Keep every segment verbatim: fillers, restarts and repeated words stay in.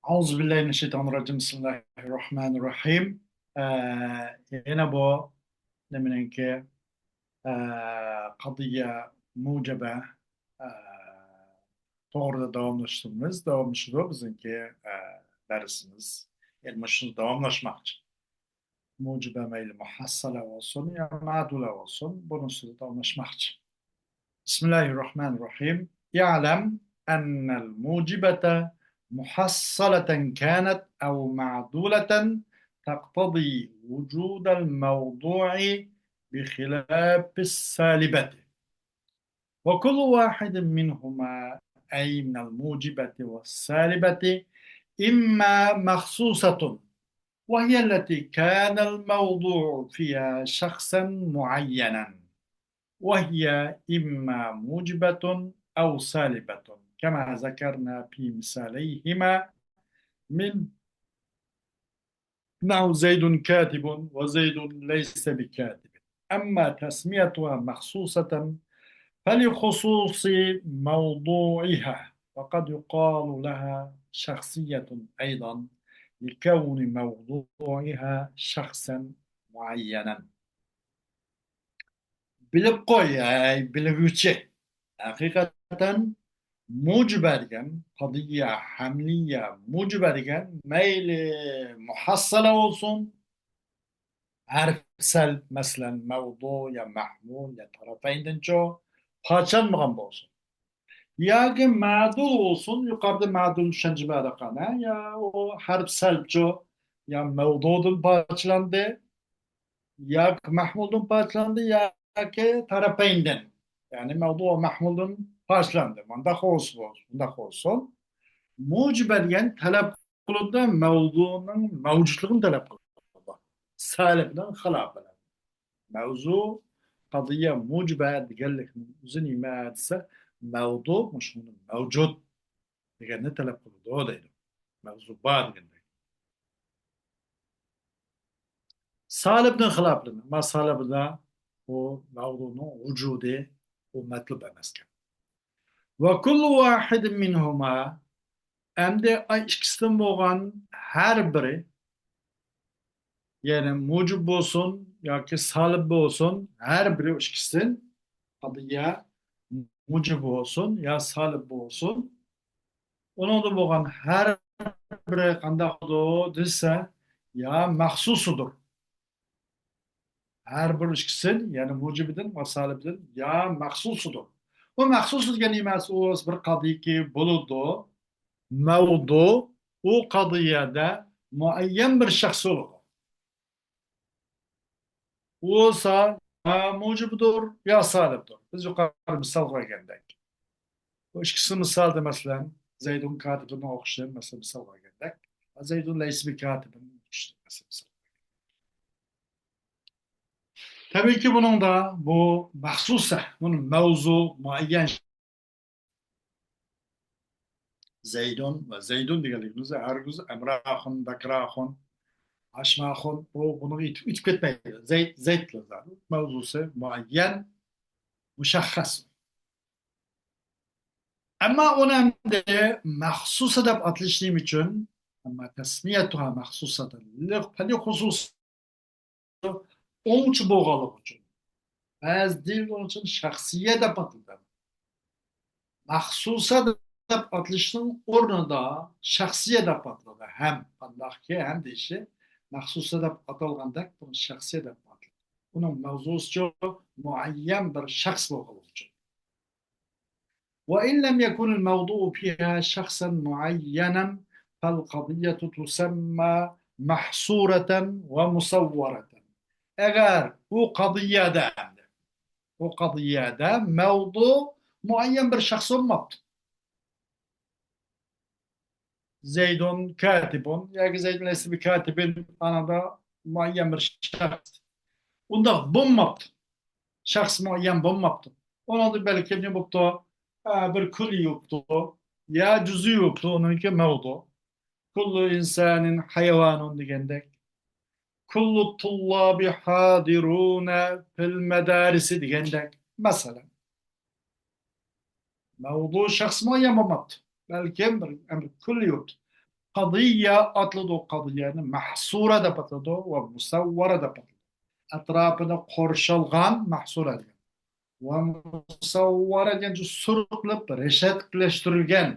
أعوذ بالله من الشيطان الرجيم. بسم الله الرحمن الرحيم. ئە، يەنە بۇ نېمىنىڭكى، ئە، قەزىيە مۇجىبە، ئە، توغرىدا داۋاملاشتۇرىمىز. داۋاملىشىدۇ بىزنىڭكى، ئە، دەرسىمىز. يەنە مۇشۇنى داۋاملاشماقچى. مۇجىبە مەيلى مۇھەسسەلە بولسۇن يا مەدۇلە بولسۇن، بۇنىڭ ئۈستىدە داۋاملاشماقچى. بسم الله الرحمن الرحيم. اعلم أن الموجبة محصلة كانت أو معدولة تقتضي وجود الموضوع بخلاف السالبة. وكل واحد منهما، أي من الموجبة والسالبة، إما مخصوصة، وهي التي كان الموضوع فيها شخصا معينا، وهي إما موجبة أو سالبة، كما ذكرنا في مثاليهما من نحو زيد كاتب وزيد ليس بكاتب. أما تسميتها مخصوصة فلخصوص موضوعها، وقد يقال لها شخصية أيضا لكون موضوعها شخصا معينا. بىلىپ قوي، ئەي بىلگۈچى! ھەقىقەتەن مۇجىبە دېگەن، قەزىيە، ھەملىيە، مۇجىبە دېگەن مەيلى مۇھەسسەلە بولسۇن، ھەرپ سەلب، مەسىلەن، مەۋزۇ يا مەھمۇل يا تەرەپەيندىنچۇ پارچىلانمىغان بولسۇن. ياكى مەدۇل بولسۇن، يۇقىرىدا مەدۇل چۈشەنچە بەردۇق قانا، يا ئۇ ھەرپ سەلبچۇ، يا مەۋزۇدىن پارچىلاندى، ياكى مەھمۇلدىن پارچىلاندى، ياكى تەرەپەيندىن، يەنى مەۋزۇ ۋە مەھمۇلدىن پارچىلاندى. مۇنداق بولسا بولسۇن، مۇنداق بولسۇن. مۇجىبە دېگەن تەلەپ قىلىدۇ، مەۋزۇنىڭ مەۋجۇتلۇقىنى تەلەپ قىلىدۇ. سالىبنىڭ خىلاپى بىلەن. مەۋزۇ، قەزىيە، مۇجىبە دېگەنلىكنىڭ ئۆزى نېمە دېسە، مەۋزۇ، مۇشۇ مەۋجۇت دېگەننى تەلەپ قىلىدۇ دەيدۇ. مەۋزۇ بار دېگەندەك. سالىبنىڭ خىلاپى، ما سالىبىدا ئۇ مەۋزۇنىڭ ۋۇجۇدى، ئۇ مەتلۇب ئەمەسكەن. ۋە كۇللۇ ۋاھىدىن مىنھۇما، ئەمدى ئاي ئىككىسىدىن بولغان ھەر بىرى، يەنى مۇجىب بولسۇن ياكى سالىب بولسۇن، ھەر بىرى ئىككىسىدىن، قەزىيە مۇجىب بولسۇن يا سالىب بولسۇن، ئۇنىڭدا بولغان ھەر بىرى قانداق بولىدۇ دېسە، يا مەخسۇسىدۇر. ھەر بىر ئىككىسىدىن، يەنى مۇجىبىدىن ۋە سالىبىدىن يا مەخسۇسىدۇر. بۇ مەخسۇس دېگەن نېمە؟ ئۇ بىر قەزىيەكى بولىدۇ، مەۋزۇ، ئۇ قەزىيەدە مۇئەييەن بىر شەخس بولىدۇ. ئۇ بولسا يا مۇجىبدۇر، يا سالىبدۇر. بىز يۇقىرى مىسال قويغاندەك. بۇ ئىككىسى مىسالدا، مەسىلەن، زەيدۇن كاتىبىنى ئوخشىشى، مەسىلەن، مىسال قويغاندەك. زەيدۇن لەيسە بى كاتىبىنى ئوخشىشى، مەسىلەن، مىسال. تەبىئىيكى، بۇنىڭدا بۇ مەخسۇسە، بۇنىڭ مەۋزۇ مۇئەييەن. زەيدۇن ۋە زەيدۇن دېگەنلىكىمىز ھەرگىز ئەمراخۇن، بەكراخۇن، ئاشماخۇن، بۇ، بۇنىڭغا يېتىپ ئۆتۈپ كەتمەيدۇ. زەيد، زەيدلا زادى. مەۋزۇسى مۇئەييەن، مۇشەخخەس. ئەمما ئۇنى ئەمدى مەخسۇسە دەپ ئاتىلىشى نېمە ئۈچۈن؟ ئەمما تەسمىيەتۇھا مەخسۇسەتەن لىخۇسۇس ئوڭچە بولغانلىقى ئۈچۈن. بەزى دېيىلگەن ئۈچۈن شەخسىيە دەپ ئاتىلىدۇ. مەخسۇسە دەپ ئاتىلىشنىڭ ئورنىدا شەخسىيە دەپ ئاتىلىدۇ. ھەم، قانداقكى ھەم دېيىشى، مەخسۇسە دەپ ئاتالغاندەك، بۇنى شەخسىيە دەپ ئاتىلىدۇ. ئۇنىڭ مەۋزۇسىچۇ مۇئەييەن بىر شەخس بولغانلىقى ئۈچۈن. وإن لم يكن الموضوع فيها شخصا معينا فالقضية تسمى محصورة ومصورة. ئەگەر بۇ قەزىيەدە، بۇ قەزىيەدە مەۋزۇ مۇئەييەن بىر شەخس بولماپتۇ. زەيدۇن كاتىبۇن ياكى زەيدۇن لەيسە بىكاتىبىن، ئانىڭدا مۇئەييەن بىر شەخس. ئۇنداق بولماپتۇ. شەخس مۇئەييەن بولماپتۇ. ئۇنىڭدا بەلكىم نېمە بوپتۇ؟ ئە، بىر كۈللىي بوپتۇ. يا جۈزئىي بوپتۇ، ئۇنىڭكى مەۋزۇ. كۇللۇ ئىنسانىن ھايۋانۇن دېگەندەك. كۇللۇ تۇللابى ھازىرۇنە فىل مەدارىسى دېگەندەك. مەسىلەن. مەۋزۇ شەخس مۇئەييەن بولماپتۇ. بەلكىم بىر ئەمر كۈللىي بوپتۇ. قەزىيە ئاتىلىدۇ، قەزىيەنى مەھسۇرە دەپ ئاتىلىدۇ ۋە مۇسەۋۋەرە دەپ ئاتىلىدۇ. ئەتراپىنى قورشالغان مەھسۇرە دېگەن. ۋە مۇسەۋۋەرە دېگەن سۈر قىلىپ رەشەتكىلەشتۈرۈلگەن.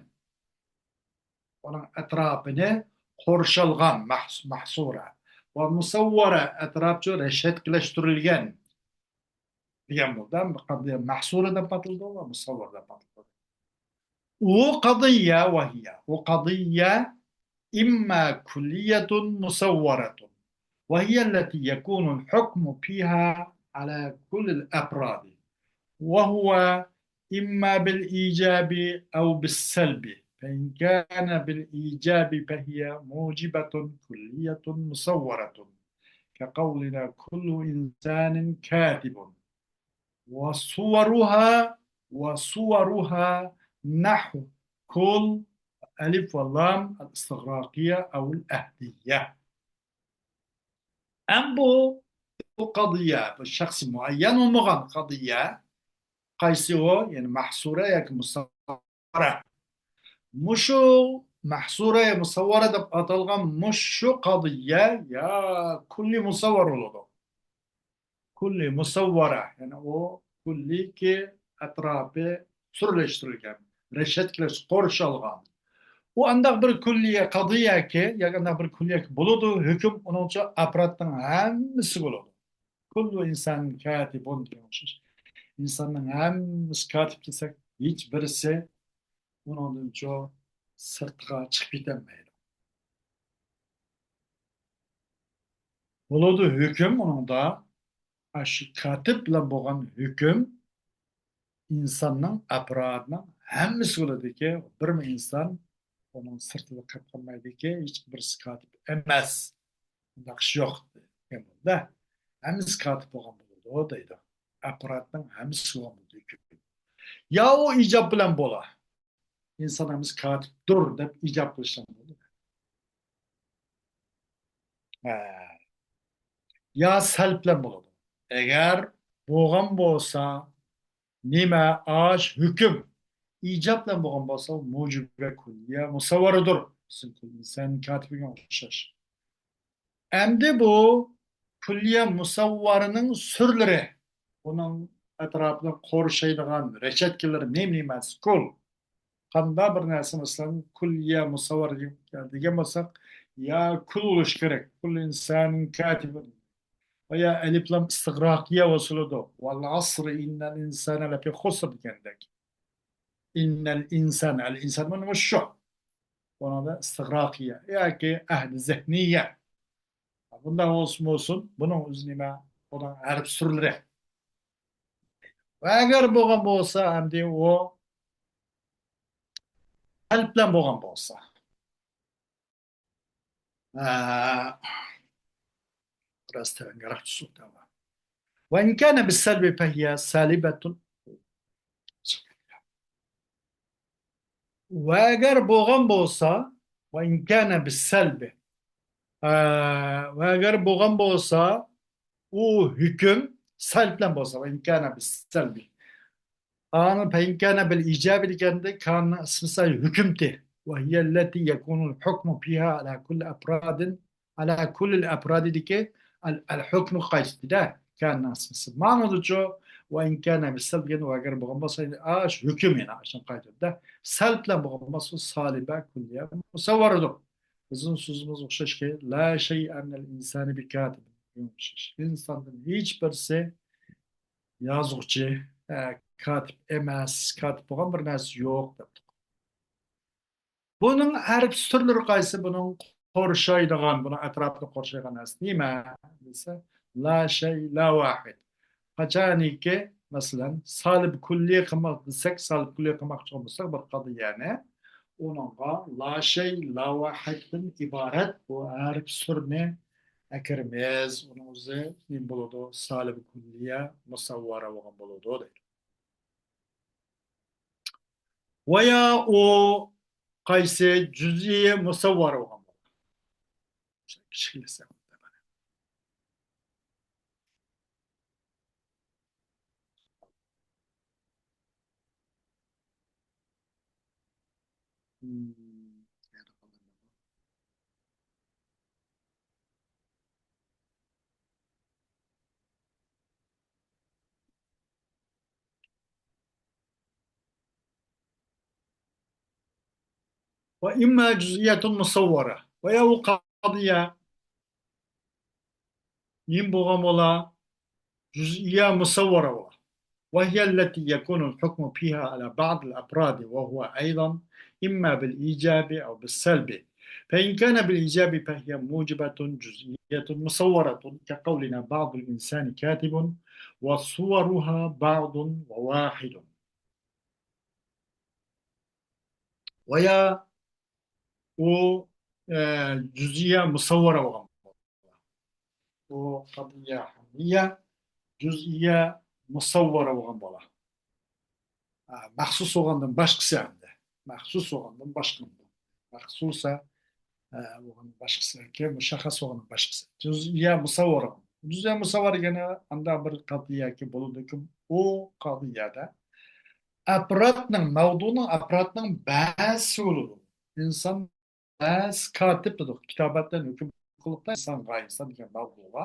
ئۇنىڭ ئەتراپىنى قورشالغان مەھس-، مەھسۇرە. ۋە مۇسەۋۋەرە ئەتراپچۇ رەشەتكىلەشتۈرۈلگەن دېگەن بولدى. قەزىيە مەھسۇرە دەپ ئاتىلىدۇ ۋە مۇسەۋۋەرە دەپ ئاتىلىدۇ. ئۇ قەزىيە ۋە ھىيە. ئۇ قەزىيە إما كلية مصورة وهي التي يكون الحكم فيها على كل الأفراد وهو إما بالإيجاب أو بالسلب فإن كان بالإيجاب فهي موجبة كلية مصورة كقولنا كل إنسان كاتب وصورها وصورها نحو كل ألف ولام الاستغراقية أو العهدية. ئەمدى بۇ، بۇ قەزىيە، بۇ شەخسى مۇئەييەن بولمىغان قەزىيە، قايسى ئۇ؟ يەنى مەھسۇرە ياكى مۇسەۋۋەرە. مۇشۇ مەھسۇرە مۇسەۋۋەرە دەپ ئاتالغان مۇشۇ قەزىيە يا كۇللى مۇسەۋۋەر بولىدۇ. كۇللى مۇسەۋۋەرە، يەنى ئۇ كۇللىكى ئەتراپى سۈرلەشتۈرۈلگەن، رەشەتكىلەش قورشالغان. ئۇ ئانداق بىر كۇللىيە قەزىيەكى ياكى ئانداق بىر كۇللىيەكى بولىدۇ، ھۆكۈم ئۇنىڭچە ئاپراتنىڭ ھەممىسى بولىدۇ. كۇللۇ ئىنسان كاتىبۇن دېگەن ئوخشاش. ئىنساننىڭ ھەممىسى كاتىپ دېسەك، ھېچ بىرسى ئۇنىڭدىنچۇ سىرتقا چىقىپ كېتەلمەيدۇ. بولىدۇ ھۆكۈم ئۇنىڭدا، ئاشۇ كاتىپ بىلەن بولغان ھۆكۈم ئىنساننىڭ ئەپرادىنىڭ ھەممىسى بولىدىكى، بىرمۇ ئىنسان ئۇنىڭ سىرتىدا قېلىپ قالمايدىكى، ھېچ بىرسى كاتىپ ئەمەس. ئۇنداق ئىش يوق دېگەن بولىدۇ. ھەممىسى كاتىپ بولغان بولىدۇ دەيدۇ. ئەپرادنىڭ ھەممىسى بولغان بولىدۇ ھۆكۈم. يا ئۇ ئىجاب بىلەن بولا. ئىنسان ھەممىسى كاتىپتۇر دەپ ئىجاب قىلىشلار بولىدۇ. ھە. يا سەلب بىلەن بولىدۇ. ئەگەر بولغان بولسا، نېمە ئاش ھۆكۈم ئىجاب بىلەن بولغان بولسا، مۇجىبە كۇللىيە مۇسەۋۋەرىدۇر. بىزنىڭ كۇللى ئىنسان كاتىپىگە ئوخشاش. ئەمدى بۇ كۇللىيە مۇسەۋۋەرىنىڭ سۈرلىرى، ئۇنىڭ ئەتراپىنى قورشايدىغان رەشەتكىلىرى نېمە نېمە؟ كۇل. قانداق بىر نەرسە، مەسىلەن، كۇللىيە مۇسەۋۋەر دېگەن بولساق، يا كۇل بولۇشى كېرەك. كۇل ئىنسان كاتىب. ۋە يا ئەلىپ لام ئىستىغراقىيە بولسا بولىدۇ. ۋەل ئەسرى ئىننەل ئىنسانە لەفى خۇسر دېگەندەك. ئىننەل ئىنسان، ئەل ئىنسان مانا مۇشۇ. بۇنىڭدا ئىستىغراقىيە ياكى ئەھدى زېھنىيە. بۇنداق بولسۇن بولسۇن، بۇنىڭ ئۆزى نېمە؟ بۇنىڭ ھەرپ سۈرلىرى. ۋە ئەگەر بولغان بولسا، ئەمدى ئۇ قەلب بىلەن بولغان بولسا. ھە، بىراز تەۋەڭگىراق تۇتسۇن، تەۋەڭ. وإن كان بالسلب فهي سالبة. ۋە ئەگەر بولغان بولسا، وإن كان بالسلب. ئە، ۋە ئەگەر بولغان بولسا، ئۇ ھۆكۈم سەلب بىلەن بولسا، وإن كان بالسلب. ئانا فإن كان بالإيجاب دېگەندە كاننىڭ ئىسمى ھۆكۈمتى. وهي التي يكون الحكم فيها على كل أفراد، على كل الأفراد دېدىكى، ئەل، ئەل ھۆكمىگە قايتتى-دە، كاننىڭ ئىسمى. مانىدىچۇ، وإن كان بالسلب دېگەن ئەگەر بولغان بولسا، ئاش ھۆكۈم يەنە ئاشۇنى قايتىدۇ-دە. سەلب بىلەن بولغان بولسا، سالبە كۇللىيە مۇسەۋۋەرىدۇر. بىزنىڭ سۆزىمىز ئوخشاشكى، لا شيء من الإنسان بكاتب. ئوخشاش. ئىنساندىن ھېچ بىرسى يازغۇچى، ئە، كاتىپ ئەمەس، كاتىپ بولغان بىر نەرسە يوق دەپتۇ. بۇنىڭ ھەرپ سۈرلىرى قايسى؟ بۇنىڭ قورشايدىغان، بۇنىڭ ئەتراپىنى قورشايدىغان نەرسە نېمە دېسە، لا شيء، لا واحد. قاچانكى، مەسىلەن، سالىب كۈللى قىلماق دېسەك، سالىب كۈللى قىلماقچى بولساق بىر قەزىيەنى، ئۇنىڭغا لا شيء، لا واحدتىن ئىبارەت بۇ ھەرپ سۈرنى ئەكىرىمىز. ئۇنىڭ ئۆزى نېمە بولىدۇ؟ سالىب كۈللىيە مۇسەۋۋەرە بولغان بولىدۇ دەيدۇ. ۋە يا ئۇ قايسى جۈزئىي مۇسەۋۋەر بولغان بولىدۇ. كىچىكلىسە. وإما جزئية مصورة. ۋە يا ئۇ قەزىيە نېمە بولغان بولا؟ جۇزئىيە مۇسەۋۋەرە بولا. وهي التي يكون الحكم فيها على بعض الأفراد، وهو أيضا إما بالإيجاب أو بالسلب. فإن كان بالإيجاب فهي موجبة جزئية مصورة، كقولنا: بعض الإنسان كاتب، وصورها بعض وواحد. ۋە يا ئۇ، ئە، جۇزئىيە مۇسەۋۋەرە بولغان بولا. ئۇ قەزىيە ھەممىيە جۇزئىيە مۇسەۋۋەرە بولغان بولا. ئە، مەخسۇس بولغاندىن باشقىسى ئەمدى. مەخسۇس بولغاندىن باشقا. مەخسۇسە، ئە، بولغاندىن باشقىسى ياكى مۇشەخخەس بولغاندىن باشقىسى. جۇزئىيە مۇسەۋۋەرە. جۇزئىيە مۇسەۋۋەرە دېگەنى ئانداق بىر قەزىيەكى بولىدۇكى، ئۇ قەزىيەدە ئەپرادنىڭ، مەۋزۇنىڭ ئەپرادنىڭ بەزىسى بولىدۇ. ئىنسان بەزى كاتىپ دېدۇق، كىتابەتتىن ھۆكۈم قىلىقتا ئىنسانغا، ئىنسان دېگەن مەۋزۇغا.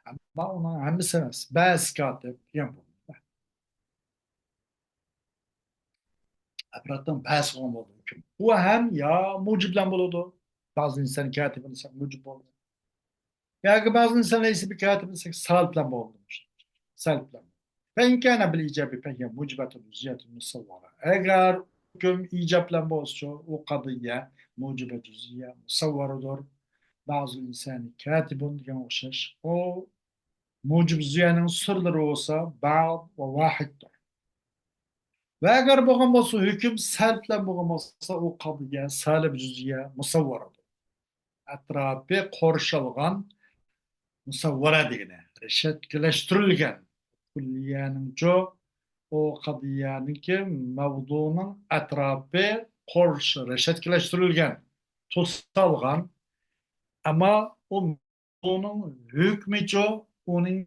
ئەمما ئۇنىڭ ھەممىسى ئەمەس، بەزى كاتىپ دېگەن بولىدۇ. ئەپرادنىڭ بەزىسى بولغان بولىدۇ ھۆكۈم. بۇ ھەم يا مۇجىب بىلەن بولىدۇ. بەزى ئىنسان كاتىپ دېسەك مۇجىب بولىدۇ. ياكى بەزى ئىنسان لەيسە بىكاتىب دېسەك، سالىب بىلەن بولىدۇ. سالىب بىلەن. فإن كان بالإيجاب فهي موجبة جزئية مصورة. ئەگەر ھۆكۈم ئىجاب بىلەن بولسىچۇ، ئۇ قەزىيە مۇجىبە جۇزئىيە مۇسەۋۋەرىدۇر. بەزى ئىنسان كاتىبۇن دېگەن ئوخشاش. ئۇ مۇجىب جۇزئىيەنىڭ سۈرلىرى بولسا بەز ۋە ۋاھىدتۇر. ۋە ئەگەر بولغان بولسا، ھۆكۈم سالىب بىلەن بولغان بولسا، ئۇ قەزىيە سالىب جۇزئىيە مۇسەۋۋەرىدۇر. ئەتراپى قورشالغان، مۇسەۋۋەرە دېگىنى رېشەتكىلەشتۈرۈلگەن. كۇللىيەنىڭچۇ، ئۇ قەزىيەنىڭكى مەۋزۇنىڭ ئەتراپى قورش-، رېشەتكىلەشتۈرۈلگەن، توسالغان. ئەمما ئۇ مەۋزۇنىڭ ھۆكمىچۇ، ئۇنىڭ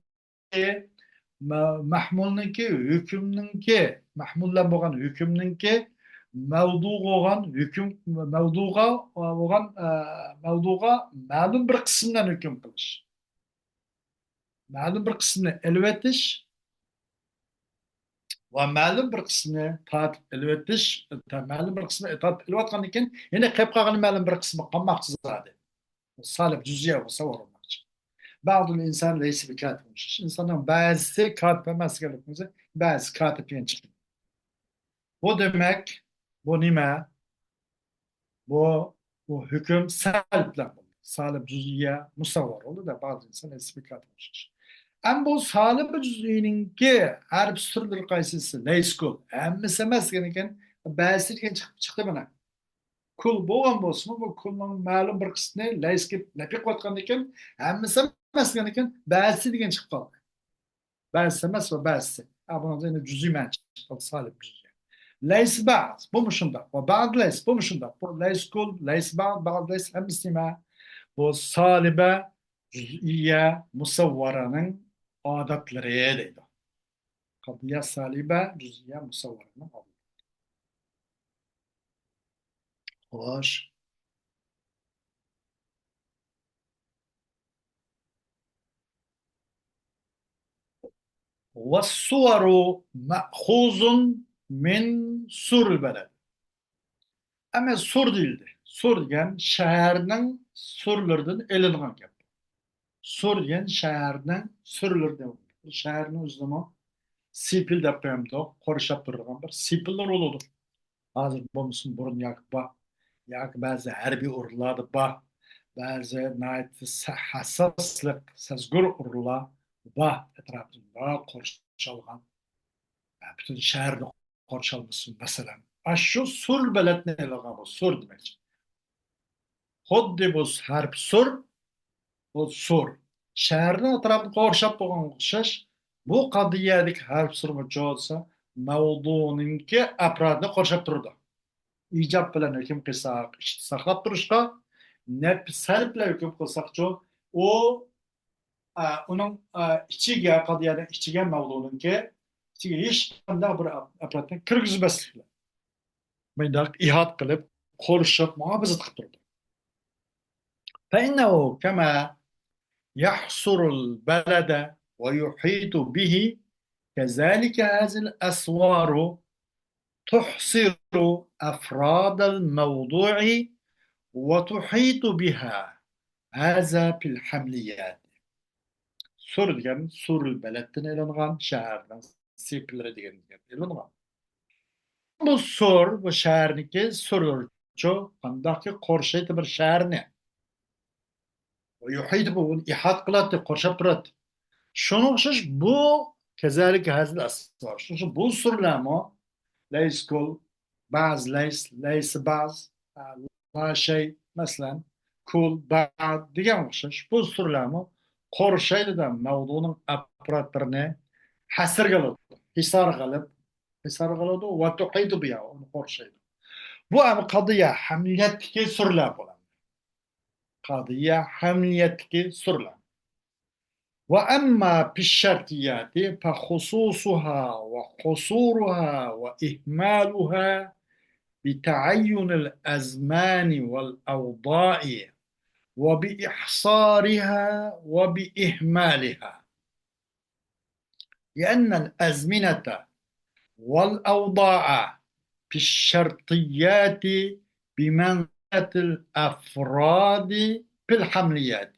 مە-، مەھمۇلنىڭكى، ھۆكۈمنىڭكى، مەھمۇل بىلەن بولغان ھۆكۈمنىڭكى مەۋزۇغا بولغان ھۆكۈم، مەۋزۇغا بولغان، ئە، مەۋزۇغا مەلۇم بىر قىسىمدىن ھۆكۈم قىلىش. مەلۇم بىر قىسمىنى ئېلىۋېتىش ۋە مەلۇم بىر قىسمىنى تارتىپ ئېلىۋېتىش، مەلۇم بىر قىسمىنى تارتىپ ئېلىۋاتقاندىن كېيىن يەنە قېلىپ قالغان مەلۇم بىر قىسمى قالماقچى زادى. سالىب جۇزئىيە بولسا ئورۇنلاشقان. بعض الإنسان ليس بكاتب. ئىنساننىڭ بەزىسى كاتىپ ئەمەس دېگەن ھۆكمىسى، بەزىسى كاتىپ دېگەن چىقىدۇ. بۇ دېمەك، بۇ نېمە؟ بۇ، بۇ ھۆكۈم سالىب بىلەن بولدى. سالىب جۇزئىيە مۇسەۋۋەر بولدى دە، بعض ئىنسان ليس بكاتب. ئەمما بۇ سالىب جۇزئىينىڭكى ھەرپ سۈرلىرى قايسىسى؟ ليس كل. ھەممىسى ئەمەس دېگەن ئىكەن، بەزىسى دېگەن چىقىپ، چىقتى مانا. كل بولغان بولسىمۇ، بۇ كلنىڭ مەلۇم بىر قىسمىنى ليس دەپ نەپى قىلىۋاتقاندىكىن، ھەممىسى ئەمەس دېگەندىكىن، بەزىسى دېگەن چىقىپ قالدى. بەزىسى ئەمەس ۋە بەزىسى. ھە، بۇنىڭدا يەنە جۈزئىي مەنە چىقىپ قالدى، سالىب جۈزئىي. ليس بعض، بۇمۇ شۇنداق. ۋە بعض ليس، بۇمۇ شۇنداق. بۇ ليس كل، ليس بعض، بعض ليس، ھەممىسى نېمە؟ بۇ سالىبە جۈزئىيە مۇسەۋۋەرەنىڭ ئادەتلىرى دەيدۇ. قەزىيە سالىبە جۈزئىيە مۇسەۋۋەرەنىڭ ئادەتلىرى. خوش. والصور مأخوذ من سور البلد. ئەمما سور دېيىلدى. سور دېگەن شەھەرنىڭ سورلىرىدىن ئېلىنغان گەپ. سور دېگەن شەھەرنىڭ سورلىرىدىن. شەھەرنىڭ ئۆزىدىمۇ سېپىل دەپ قويامدۇق، قورشاپ تۇرىدىغان بىر سېپىللار بولىدۇ. ھازىر بولمىسۇن، بۇرۇن ياكى بار، ياكى بەزى ھەربىي ئورۇنلاردا بار، بەزى ناھايىتى سە-، ھەسساسلىق، سەزگۈر ئورۇنلار بار، ئەتراپىدا بار قورشالغان، پۈتۈن شەھەرنى قورشالمىسۇن، مەسىلەن. ئاشۇ سور بەلەتنى ئېلىغان بۇ سور دېمەكچى. خۇددى بۇ ھەرپ سور، بۇ سور. شەھەرنىڭ ئەتراپىنى قورشاپ بولغانغا ئوخشاش، بۇ قەزىيەدىكى ھەرپ سورمۇ جوزا مەۋزۇنىڭكى ئەپرادىنى قورشاپ تۇرىدۇ. ئىجاب بىلەن ھۆكۈم قىلساق، ئىچىدە ساقلاپ تۇرۇشقا، نەپ-، سەلب بىلەن ھۆكۈم قىلساقچۇ، ئۇ، ئە، ئۇنىڭ، ئە، ئىچىگە، قەزىيەنىڭ ئىچىگە، مەۋزۇنىڭكى ئىچىگە ھېچقانداق بىر ئەپ-، ئەپرادنى كىرگۈزمەسلىك بىلەن. مۇنداق ئىھات قىلىپ، قورشاپ، مۇھاپىزەت قىلىپ تۇرىدۇ. فإنه كما يحصر البلد ويحيط به، كذلك هذه الأسوار تحصر أفراد الموضوع وتحيط بها. هذا في الحمليات. سۇر دېگەن سۇرۇل بەلەدتىن ئېلىنغان، شەھەرنىڭ سېپىلىرى دېگەن گەپ ئېلىنغان. بۇ سۇر، بۇ شەھەرنىكى سۇرلىرىچۇ، قانداقكى قورشايتتى بىر شەھەرنى. يۇھىت بۇ، ئۇنى ئىھات قىلاتتى، قورشاپ تۇراتتى. شۇنىڭغا ئوخشاش بۇ كەزەلىك ھەزىل ئەسۋار. شۇنىڭ ئۈچۈن بۇ سۇرلارمۇ لەيس كۇل، بەز لەيس، لەيس بەز، لا شەي، مەسىلەن، كۇل، بەد دېگەن ئوخشاش. بۇ سۇرلارمۇ قورشايدۇ دە مەۋزۇنىڭ ئاپپاراتلىرىنى ھەسىرگە ئالىدۇ. ھىسارغا ئېلىپ، ھىسارغا ئالىدۇ، ۋە تۇھىتۇ بىھا، ئۇنى قورشايدۇ. بۇ ئەمدى قەزىيە ھەملىيەتتىكى سۇرلار بۇلار. قەزىيە ھەملىيەتتىكى سۇرلار. وأما في الشرطيات فخصوصها وحصورها وإهمالها بتعين الأزمان والأوضاع وبإحصارها وبإهمالها. لأن الأزمنة والأوضاع في الشرطيات بمنزلة الأفراد في الحمليات،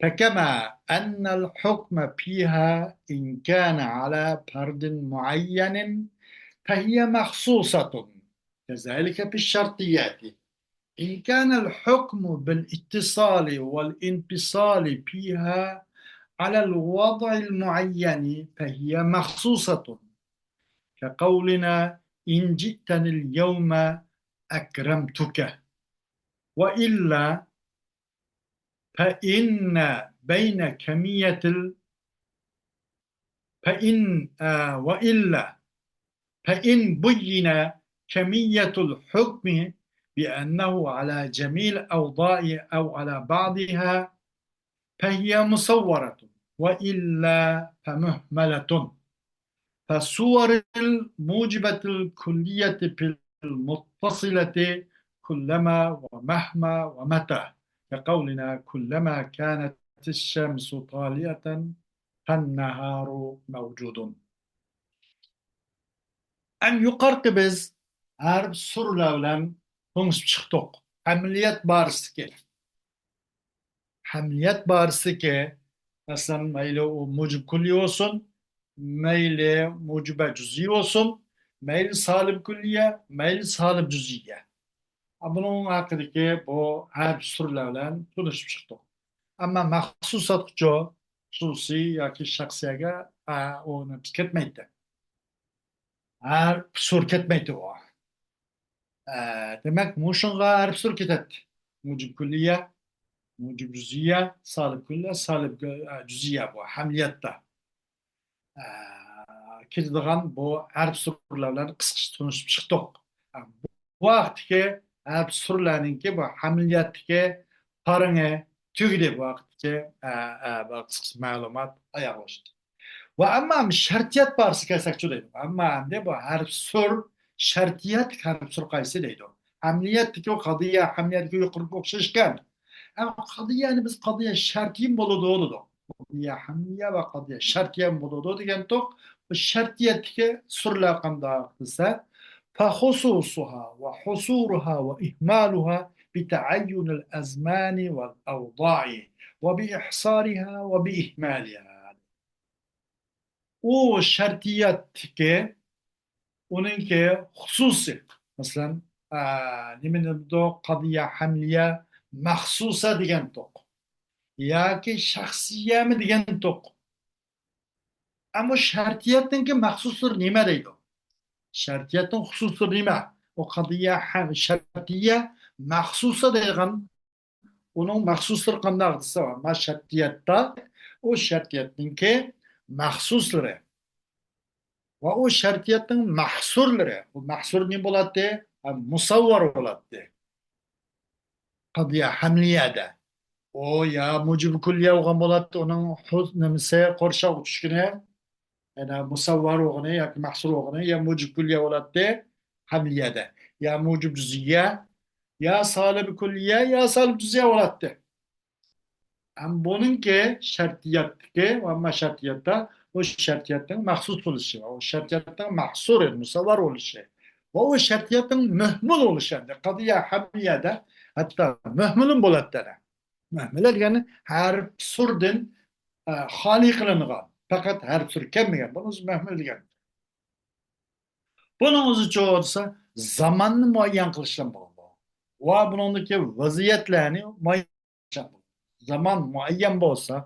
فكما أن الحكم فيها إن كان على فرد معين فهي مخصوصة، كذلك في الشرطيات. إن كان الحكم بالاتصال والانفصال فيها على الوضع المعين فهي مخصوصة، كقولنا: إن جئتني اليوم أكرمتك. وإلا فإن بين كمية ال-، فإن، آه، وإلا فإن بين كمية الحكم بأنه على جميع الأوضاع أو على بعضها فهي مصورة، وإلا فمهملة. فالصور الموجبة الكلية في المتصلة كلما ومهما ومتى، كقولنا: كلما كانت الشمس طالعة فالنهار موجود. ئەمدى يۇقىرىقى بىز ھەرپ سۇرلار بىلەن تونۇشۇپ چىقتۇق. ئەمەلىيەت بارىسىدىكى، ئەمەلىيەت بارىسىدىكى، مەسىلەن، مەيلى ئۇ مۇجىب كۈللىي بولسۇن، مەيلى مۇجىبە جۈزئىي بولسۇن، مەيلى سالىب كۈللىيە، مەيلى سالىب جۈزئىيە. بۇنىڭ ھەققىدىكى بۇ ھەرپ سۇرلار بىلەن تونۇشۇپ چىقتۇق. ئەمما مەخسۇساتقىچۇ، خۇسۇسىي ياكى شەخسىيەگە، ئە، ئۇ نېمىسى كەتمەيتتى. ھەرپ سۇر كەتمەيتتى ئۇ. ئە، دېمەك، مۇشۇنىڭغا ھەرپ سۇر كېتەتتى. مۇجىب كۈللىيە، مۇجىب جۈزئىيە، سالىب كۈللىيە، سالىب، ئە، جۈزئىيە بۇ ئەمەلىيەتتە. ئە، كېتىدىغان بۇ ھەرپ سۇرلار بىلەن قىسقىچە تونۇشۇپ چىقتۇق. ئە، بۇ ۋاقىتتىكى ھەرپ سۇرلارنىڭكى بۇ ئەمەلىيەتتىكى پارىڭى تۈگىدى بۇ ۋاقىتتىكى، ئە، ئە، بۇ قىسقىچە مەلۇمات ئاياغلاشتى. ۋە ئەمما شەرتىيەت بارىسىغا كەلسەكچۇ دەيدۇ. ئەمما ئەمدى بۇ ھەرپ سۇر، شەرتىيەتلىك ھەرپ سۇر قايسى دەيدۇ. ئەمەلىيەتتىكى قەزىيە، ئەمەلىيەتتىكى يۇقىرىقىغا ئوخشاشكەن. ئەمما قەزىيەنى بىز قەزىيە شەرتىيىمۇ بولىدۇ دېدۇق. قەزىيە ئەمەلىيە ۋە قەزىيە شەرتىيەمۇ بولىدۇ دېگەنتۇق. بۇ شەرتىيەتتىكى سۇرلار قانداق دېسە، فخصوصها وحصورها وإهمالها بتعين الأزمان والأوضاع وبإحصارها وبإهمالها. ئۇ شەرتىيەتتىكى، ئۇنىڭكى خۇسۇسىي، مەسىلەن، ئە، نېمە دېدۇق، قەزىيە ئەمەلىيە مەخسۇسە دېگەنتۇق. ياكى شەخسىيەمۇ دېگەنتۇق. ئەمما شەرتىيەتنىڭكى مەخسۇسلىرى نېمە دەيدۇ؟ شەرتىيەتنىڭ خۇسۇسلىرى نېمە؟ ئۇ قەزىيە ھەم شەرتىيە مەخسۇسە دەيدىغان ئۇنىڭ مەخسۇسلىرى قانداق دېسە، ما شەرتىيەتتە، ئۇ شەرتىيەتنىڭكى مەخسۇسلىرى ۋە ئۇ شەرتىيەتنىڭ مەھسۇرلىرى. ئۇ مەھسۇر نېمە بولاتتى؟ ھە، مۇسەۋۋەر بولاتتى. قەزىيە ھەملىيەدە. ئۇ يا مۇجىب كۈللىيە بولغان بولاتتى، ئۇنىڭ خۇ-، نېمىسى، قورشاۋغا چۈشكىنى، يەنى مۇسەۋۋەر بولغىنى ياكى مەھسۇر بولغىنى، يا مۇجىب كۈللىيە بولاتتى، ھەملىيەدە. يا مۇجىب جۈزئىيە، يا سالىب كۈللىيە، يا سالىب جۈزئىيە بولاتتى. ئەمما بۇنىڭكى شەرتىيەتتىكى، ئەمما شەرتىيەتتە، ئۇ شەرتىيەتنىڭ مەخسۇس بولۇشى، ئۇ شەرتىيەتنىڭ مەھسۇرى، مۇسەۋۋەر بولۇشى. ۋە ئۇ شەرتىيەتنىڭ مۇھمىل بولۇشى ئەمدى. قەزىيە ھەملىيەدە ھەتتا مۇھمىلمۇ بولاتتى ئەنە. مۇھمىلە دېگەن ھەرپ سۈردىن، ئە، خالىي قىلىنغان، پەقەت ھەرپ سۈر كەلمىگەن. بۇنى مۇھمىل دېگەن. بۇنىڭ ئۆزىچۇ دېسە، زاماننى مۇئەييەن قىلىش بىلەن بولىدۇ. ۋە بۇنىڭدىكى ۋەزىيەتلەرنى مۇئەييەن قىلىش بىلەن بولىدۇ. زامان مۇئەييەن بولسا،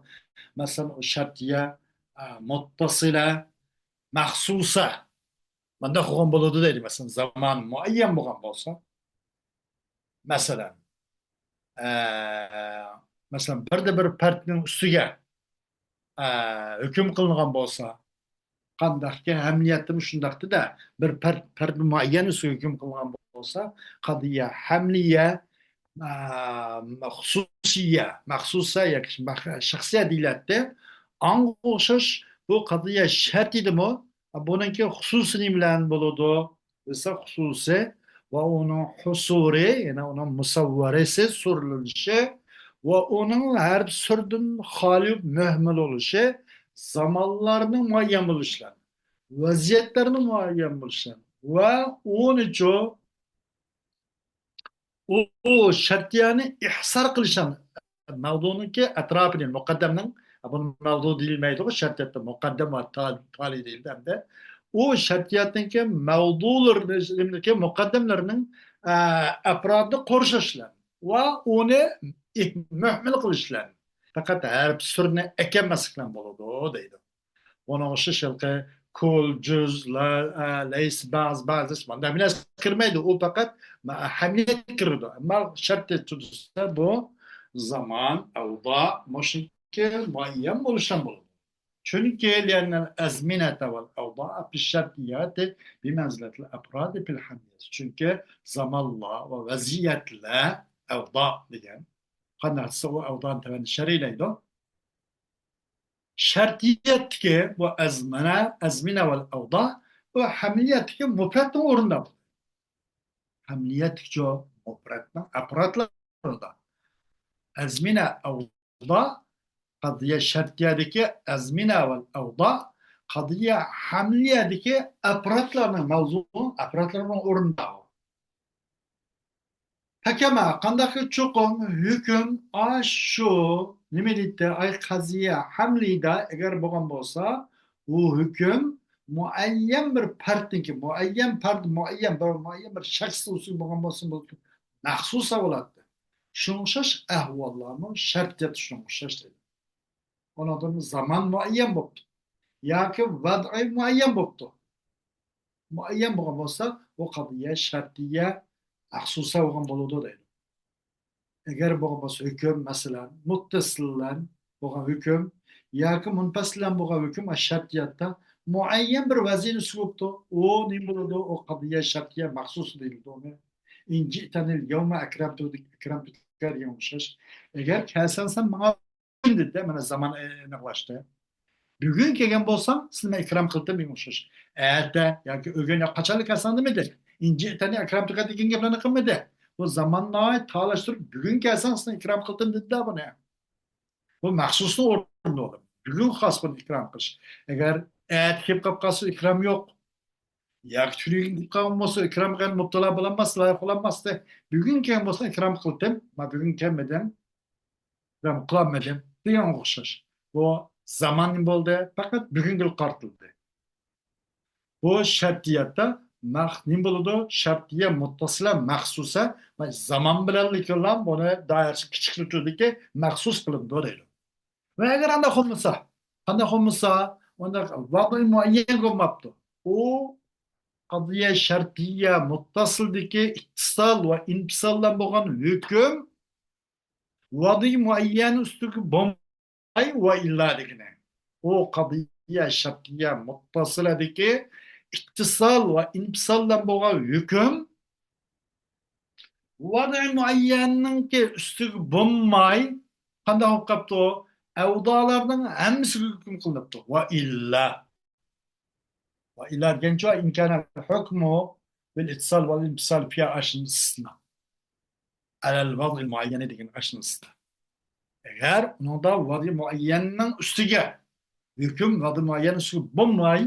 مەسىلەن، ئۇ شەرتىيە، ئە، مۇتتەسىلە، مەخسۇسە، مۇنداق بولغان بولىدۇ دەيدۇ. مەسىلەن، زامان مۇئەييەن بولغان بولسا، مەسىلەن، ئە، مەسىلەن، بىردە بىر پەردنىڭ ئۈستىگە، ئە، ھۆكۈم قىلىنغان بولسا، قانداقكى ھەملىيەتتىمۇ شۇنداقتى-دە، بىر پەرد، پەرد مۇئەييەن ئۈستىگە ھۆكۈم قىلىنغان بولسا، قەزىيە ھەملىيە، ئە، خۇسۇسىيە، مەخسۇسە ياكى مەخ-، شەخسىيە دېيىلەتتى. ئاڭغا ئوخشاش بۇ قەزىيە شەرتىيەدىمۇ بۇنىڭكى خۇسۇسى نېمە بىلەن بولىدۇ دېسە، خۇسۇسى ۋە ئۇنىڭ ھۇسۇرى، يەنى ئۇنىڭ مۇسەۋۋەرىسى، سۈرلىنىشى ۋە ئۇنىڭ ھەرپ سۈردىن خالىي، مۇھمىل بولۇشى زامانلارنىڭ مۇئەييەن بولۇشى بىلەن، ۋەزىيەتلەرنىڭ مۇئەييەن بولۇشى بىلەن ۋە ئۇنىچۇ ئۇ، ئۇ شەرتىيەنى ئىھسار قىلىش ھەم مەۋزۇنىڭكى ئەتراپىنى، مۇقەددەمنىڭ، بۇنى مەۋزۇ دېيىلمەيدىغۇ، شەرتىيەتتە مۇقەددەم ۋە تا-، تالىي دېيىلىدۇ ھەمدە. ئۇ شەرتىيەتنىڭكى مەۋزۇلىرىنىڭكى، مۇقەددەملىرىنىڭ، ئە، ئەپرادىنى قورشاش بىلەن ۋە ئۇنى ئىھ-، مۇھمىل قىلىش بىلەن، پەقەت ھەرپ سۈرنى ئەكەلمەسلىك بىلەن بولىدۇ دەيدۇ. ئۇنىڭغا ئوخشاش ھېلىقى كۇل، جۈز، لا، ئە، لەيس، بەز، بەز، مانداق بىر نەرسە كىرمەيدۇ. ئۇ پەقەت مە-، ھەملىيەت كىرىدۇ. ئەمما شەرت دېسە بۇ زامان، ئەۋزا، مۇشۇنىڭكى مۇئەييەن بولۇشى بولىدۇ. چۈنكى لأن الأزمنة والأوضاع في الشرطيات بمنزلة الأفراد في الحملية. چۈنكى زامانلار ۋە ۋەزىيەتلەر، ئەۋزا دېگەن، قانداق دېسە ئۇ ئەۋزانى تۆۋەندە شەرھلەيدۇ. شەرتىيەتتىكى بۇ ئەزمىنە، ئەزمىنە ۋەل ئەۋزا، بۇ ھەملىيەتتىكى مۇپرەتنىڭ ئورنىدا. ھەملىيەتتىكىچۇ مۇپرەتنىڭ ئەپرادلىرىدا. ئەزمىنە، ئەۋزا، قەزىيە شەرتىيەدىكى ئەزمىنە ۋەل ئەۋزا، قەزىيە ھەملىيەدىكى ئەپرادلارنىڭ، مەۋزۇنىڭ ئەپرادلىرىنىڭ ئورنىدا. پەكەما، قانداق چوقۇم ھۆكۈم، ئاشۇ، نېمە دەيتتى، ئاي قەزىيە، ھەملىدە ئەگەر بولغان بولسا، ئۇ ھۆكۈم مۇئەييەن بىر پەردنىڭكى، مۇئەييەن پەرد، مۇئەييەن بىر، مۇئەييەن بىر شەخس ئۈستىگە بولغان بولسا، بۇ مەخسۇسە بولاتتى. شۇنىڭغا ئوخشاش ئەھۋاللارمۇ شەرتىيەت شۇنىڭغا ئوخشاش دەيدۇ. ئۇنىڭدىن زامان مۇئەييەن بوپتۇ. ياكى ۋەزئى مۇئەييەن بوپتۇ. مۇئەييەن بولغان بولسا، ئۇ قەزىيە شەرتىيە مەخسۇسە بولغان بولىدۇ دەيدۇ. ئەگەر بولغان بولسا ھۆكۈم، مەسىلەن، مۇتتەسىلەن بولغان ھۆكۈم ياكى مۇنپەسىلەن بولغان ھۆكۈم شەرتىيەتتە مۇئەييەن بىر ۋەزىيەتنى ئۈستىگە بوپتۇ. ئۇ نېمە بولىدۇ؟ ئۇ قەزىيە شەرتىيە مەخسۇسە دەيدۇ ئۇنى. ئىن جىئتەنىل يەۋمە ئەكرەمتۇ، ئەكرەمتۇكە دېگەن ئوخشاش. ئەگەر كەلسەڭ سەن ماڭا دېدى، مانا زامان ئېنىقلاشتى. بۈگۈن كەلگەن بولساڭ، سېنى مەن ئىكرام قىلدىم دېگەن ئوخشاش. ئەتە ياكى ئۆگۈن يا قاچانلا كەلسەڭ دېمىدى. ئىن جىئتەنى ئەكرەمتۇكە دېگەن گەپلەرنى قىلمىدى. بۇ زاماننى تالاشتۇرۇپ، بۈگۈن كەلسەڭ سېنى ئىكرام قىلدىم دېدى بۇنى. بۇ مەخسۇسنىڭ ئورنىدا بولدى. بۈگۈن خاس بۇنى ئىكرام قىلىش. ئەگەر ئەتە كېلىپ قالىپ قالسا ئىكرام يوق. ياكى تۈنۈگۈن كېلىپ قالغان بولسا ئىكرامغا مۇپتىلا بولالماس، لايىق بولالماستى. بۈگۈن كەلگەن بولسا ئىكرام قىلدىم. ما بۈگۈن كەلمىدىم. ئىكرام قىلالمىدىم دېگەنگە ئوخشاش. بۇ زامان نېمە بولدى؟ پەقەت بۈگۈنگىلا قارىتىلدى. بۇ شەرتىيەتتە مەخ-، نېمە بولىدۇ؟ شەرتىيە مۇتتەسىلە مەخسۇسە، زامان بىلەنلا بۇنى دائىرىسى كىچىكلىتىلدىكى مەخسۇس قىلىنىدۇ دەيدۇ. ۋە ئەگەر ئانداق بولمىسا، قانداق بولمىسا، ئۇنداق ۋەزىي مۇئەييەن بولماپتۇ. ئۇ قەزىيە شەرتىيە مۇتتەسىلدىكى ئىتتىسال ۋە ئىنپىسال بىلەن بولغان ھۆكۈم ۋەزىي مۇئەييەن ئۈستىگە بولماي ۋە ئىللا دېگىنى. ئۇ قەزىيە شەرتىيە مۇتتەسىلەدىكى ئىتتىسال ۋە ئىنپىسال بىلەن بولغان ھۆكۈم ۋەزىي مۇئەييەننىڭكى ئۈستىگە بولماي، قانداق بولۇپ قاپتۇ؟ ئەۋزالارنىڭ ھەممىسىگە ھۆكۈم قىلىنىپتۇ. ۋە ئىللا. ۋە ئىللا دېگەنچۇ، ئىن كانەل ھۇكمۇ بىل ئىتتىسال ۋەل ئىنپىسال فىيھا، ئاشۇنى ئىستىسنا. ئەلەل ۋەزىل مۇئەييەنى دېگەن ئاشۇنى ئىستىسنا. ئەگەر ئۇنىڭدا ۋەزىي مۇئەييەننىڭ ئۈستىگە، ھۆكۈم ۋەزىي مۇئەييەن ئۈستىگە بولماي،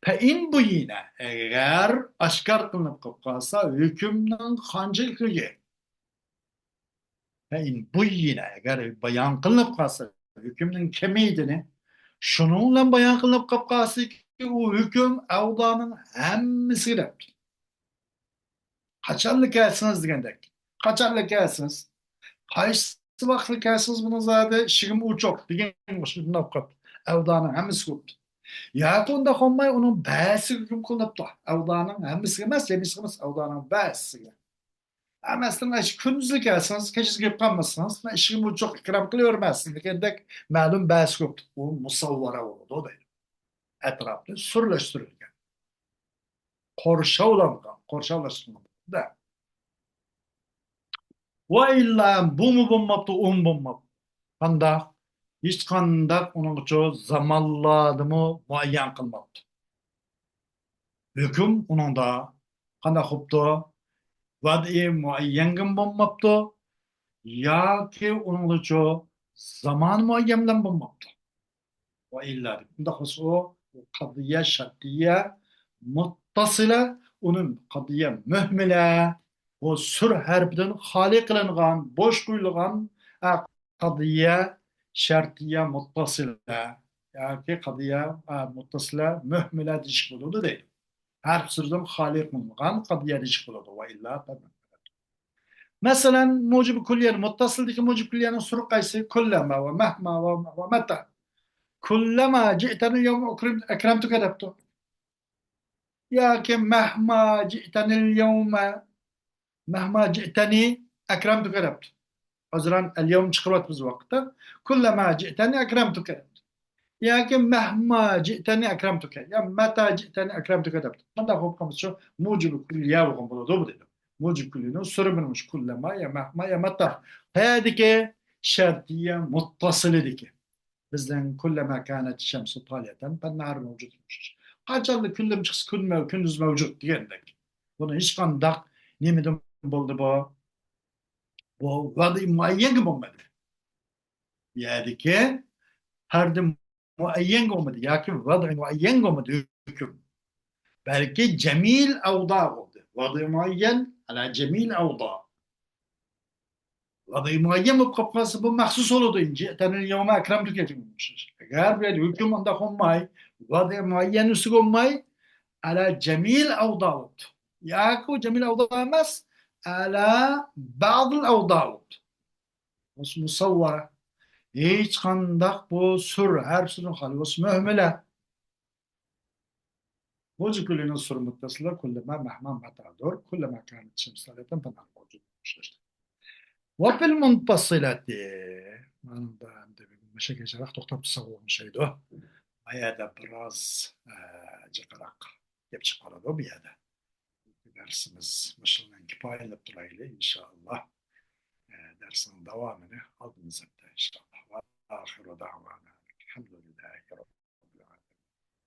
فإن بين، ئەگەر ئاشكارا قىلىنىپ قېلىپ قالسا ھۆكۈمنىڭ قانچىلىكلىكى، فإن بين، ئەگەر بايان قىلىنىپ قالسا ھۆكۈمنىڭ كېمىيىدىنى، شۇنىڭ بىلەن بايان قىلىنىپ قېلىپ قالسىكى، ئۇ ھۆكۈم ئەۋدانىڭ ھەممىسىگە دەپتۇ. قاچانلا كەلسىڭىز دېگەندەك. قاچانلا كەلسىڭىز، قايسى ۋاقىتلا كەلسىڭىز، بۇنىڭ زادى ئىشىكىم ئوچۇق دېگەن ئوخشاش بۇنداق قىلىپتۇ. ئەۋدانىڭ ھەممىسى بوپتۇ. ياكى ئۇنداق بولماي، ئۇنىڭ بەزىسىگە ھۆكۈم قىلىنىپتۇ. ئەۋدانىڭ ھەممىسىگە ئەمەس، ھەممىسىگە ئەمەس، ئەۋدانىڭ بەزىسىگە. ھە، مەسىلەن، ئاشۇ كۈندۈزلا كەلسىڭىز، كېچىسى كېلىپ قالمىسىڭىز، مەن ئىشىكىم ئوچۇق، ئىكرام قىلىۋەرمەسسىز دېگەندەك مەلۇم بەزىسىگە بوپتۇ. بۇ مۇسەۋۋەرە بولىدۇ دەيدۇ. ئەتراپنى سۈرلەشتۈرۈلگەن. قورشاۋلانغان، قورشاۋلاشتۇرۇلغان. ۋە ئىللا، بۇمۇ بولماپتۇ، ئۇمۇ بولماپتۇ. قانداق؟ ھېچقانداق ئۇنىڭغىچۇ زامانلاردىمۇ مۇئەييەن قىلماپتۇ. ھۆكۈم ئۇنىڭدا قانداق بوپتۇ؟ ۋەدئى مۇئەييەنگىمۇ بولماپتۇ، ياكى ئۇنىڭغىچۇ زامان مۇئەييەن بىلەن بولماپتۇ. ۋە ئىللا دەپ. ئۇنداق بولسا ئۇ قەزىيە شەرتىيە مۇتتەسىلە، ئۇنى قەزىيە مۇھمىلە، بۇ سۈر ھەرپىدىن خالىي قىلىنغان، بوش قويۇلغان، ئە، قەزىيە شەرتىيە مۇتتەسىلە ياكى قەزىيە، ئە، مۇتتەسىلە مۇھمىلە دېيىشكە بولىدۇ دەيدۇ. ھەرپ سۈردىن خالىي قىلىنغان قەزىيە دېيىشكە بولىدۇ. ۋە ئىللا. مەسىلەن، مۇجىبى كۈللىيەنىڭ، مۇتتەسىلدىكى مۇجىبى كۈللىيەنىڭ سۈرى قايسى؟ كۇللەما ۋە مەھما ۋە، ۋە مەتا. كۇللەما جىئتەنىل يەۋمە ئۇكرىم-، ئەكرەمتۇكە دەپتۇ. ياكى مەھما جىئتەنىل يەۋمە، مەھما جىئتەنى ئەكرەمتۇكە دەپتۇ. ھازىر ئەل يەۋم چىقىرىۋاتىمىز بۇ ۋاقىتتا. كۇللەما جىئتەنى ئەكرەمتۇكە دەپتۇ. ياكى مەھما جىئتەنى ئەكرەمتۇكە. يا مەتا جىئتەنى ئەكرەمتۇكە دەپتۇ. قانداق بولۇپ قالمىسا شۇ مۇجىبى كۈللىيە بولغان بولىدۇ بۇ دېدۇق. مۇجىبى كۈللىيەنىڭ سۈرى مۇشۇ كۇللەما يا مەھما يا مەتا. قەيەردىكى؟ شەرتىيە مۇتتەسىلىدىكى. بىزنىڭ كۇللەما كانەت شەمسۇ تالىيەتەن فەننەھار مەۋجۇد. قاچانلا كۈنلىرىم چىقسا كۈن مەۋ-، كۈندۈز مەۋجۇد دېگەندەك. بۇنىڭ ھېچقانداق نېمىدىن بولدى بۇ؟ بۇ ۋەدئى مۇئەييەنگە بولمىدى. بۇ يەردىكى پەردى مۇئەييەنگە بولمىدى ياكى ۋەدئى مۇئەييەنگە بولمىدى ھۆكۈم. بەلكى جەمئىل ئەۋدا بولدى. ۋەدئى مۇئەييەن ئەلا جەمئىل ئەۋدا. ۋەدئى مۇئەييەن بولۇپ قاپ قالسا، بۇ مەخسۇس بولىدۇ. جىئتەنىل يەۋمە ئەكرەمتۇكە دېگەن ئوخشاش. ئەگەر بۇ يەردە ھۆكۈم ئانداق بولماي، ۋەدئى مۇئەييەن ئۈستىگە بولماي، ئەلا جەمئىل ئەۋدا بولدى. ياكى ئۇ جەمئىل ئەۋدا ئەمەس، ئەلا بەزىل ئەۋدا بولدى. مۇسەۋۋەرە. ھېچقانداق بۇ سۈر، ھەرپ سۈردىن خالىي بولسا مۇھمىلە. مۇجىبى كۈللىيەنىڭ سۈرى مۇتتەسىلە كۇللەما مەھما مەتادۇر. كۇللەما كانەت شەمسۇ تالىيەتەن فەننەھار مەۋجۇد. ئوخشاش. ۋە فىل مۇنفەسىلەتى. مانا بۇ ئەمدى مۇشۇ كەچرەك توختاپ تۇرساق بولمىشايدۇ. ما يەردە بىراز، ئە، جىقراق گەپ چىقىپ قالىدۇ بۇ يەردە. دەرسىمىز مۇشۇنىڭ كۇپايىلىنىپ تۇرايلى، ئىنشائاللا. ئە، دەرسنىڭ داۋامىنى ئالدىمىز ھەپتە، ئىنشائاللا. ۋە ئاخىرۇ دەۋانا ئەلھەمدۇلىللاھى رەببىل